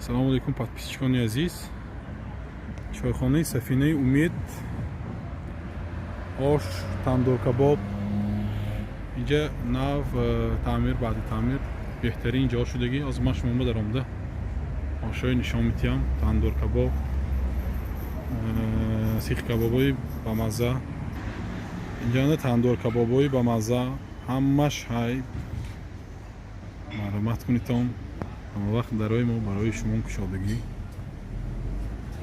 Салому алейкум, подписчикони азиз. Чойхонаи Сафинаи Умед, ош, тандуркабоб инҷа нав таъмир, баъди таъмир беҳтарин ҷо шудагӣ. Ҳозир ман шумоба даромада ошҳои нишон медиҳам. Тандуркабоб, сихкабобҳои бамазза инҷа, тандуркабобҳои бамазза ҳамаш ҳай. Марҳамат кунитон, ҳамавақт дарои мо барои шумо кушодагӣ.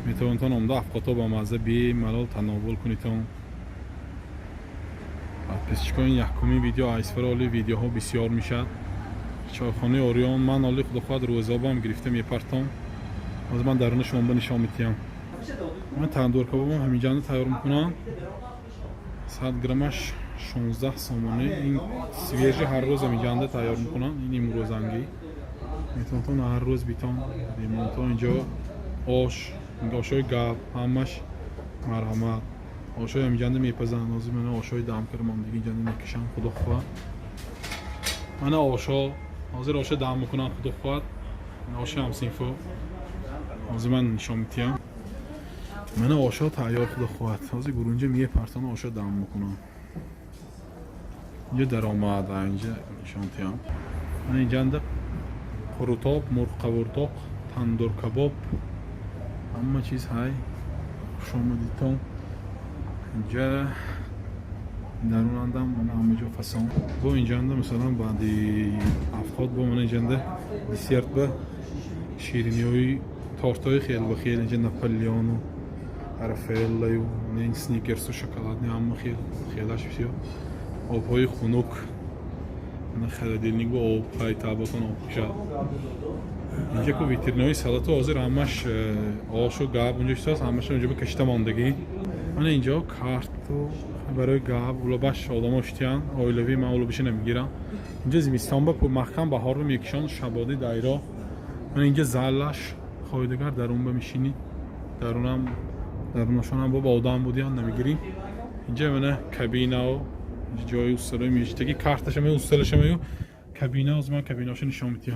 Метавонтон омда авқото бамазза бемалол тановул кунитон. Подписчикони, якумин видео айсфара, оли видеоҳо бисёр мешавад. Чойхонаи Ориён ман оли, худо хоҳад, рӯзобам гирифта мепартом. Ҳозир ман даруна шумоба нишон медиҳам. Ман тандуркабобам ҳаминҷанда тайёр мекунам. 100 граммаш 16 сомонӣ. Ин свежий, ҳар рӯз ҳаминҷанда тайёр мекунам. Ин имрӯзангӣ метавонтон ҳар рӯз битон ремонтон. Инҷо ош, ошои гап ҳамаш, марҳамат. Ошои ҳаминҷанда мепазанд. Ҳозир мана ошои дам кардам, дига инҷанда мекашам, худо хоҳад. Мана ошо, ҳозир оша дам мекунам, худо хоҳад. Оши ҳамсинфо ҳозир ман нишон медиҳам. Мана ошо тайёр, худо хоҳад. Ҳозир гурунҷа мепартон, оша дам мекунам. Инҷа даромад, инҷа нишон медиҳам. Мана инҷанда қурутоб, мурғ қавурдоқ, тандуркабоб, ҳама чиз ҳай. Хушомадитон. Инҷа дарунандам мана ҳама ҷо фасон. Бо инҷанда, масалан, баъди авқот бо мана инҷанда десерт ба шириниҳои тортҳои хел ба хел инҷа, Наполеону Рафаэллаю, ин Сникерсу, шоколадный, ҳама хел хелаш бисёр. Обҳои хунук, холодильник бо об ҳай, таботон об кушад. Инҷа ку витринаҳои салату ҳозир ҳамаш ошу гап унҷо чизост, ҳамаша унҷо кашида мондагӣ. Мана инҷо карту барои гап улобаш одамо шитиян оилавӣ. Ман улобиша намегирам. Инҷа зимистон ба маҳкам, баҳорро мекушон, шабоди дайро. Мана инҷа залаш, хоҳидагар дарун ба мешинид. Дарунам, дарунашонам бо одам будиян, намегирим. Инҷа мана кабинао, ҷои усталои мешитагӣ, карташа мею, усталаша мею, кабина. Ҳозир ман кабинаошо нишон медиҳам.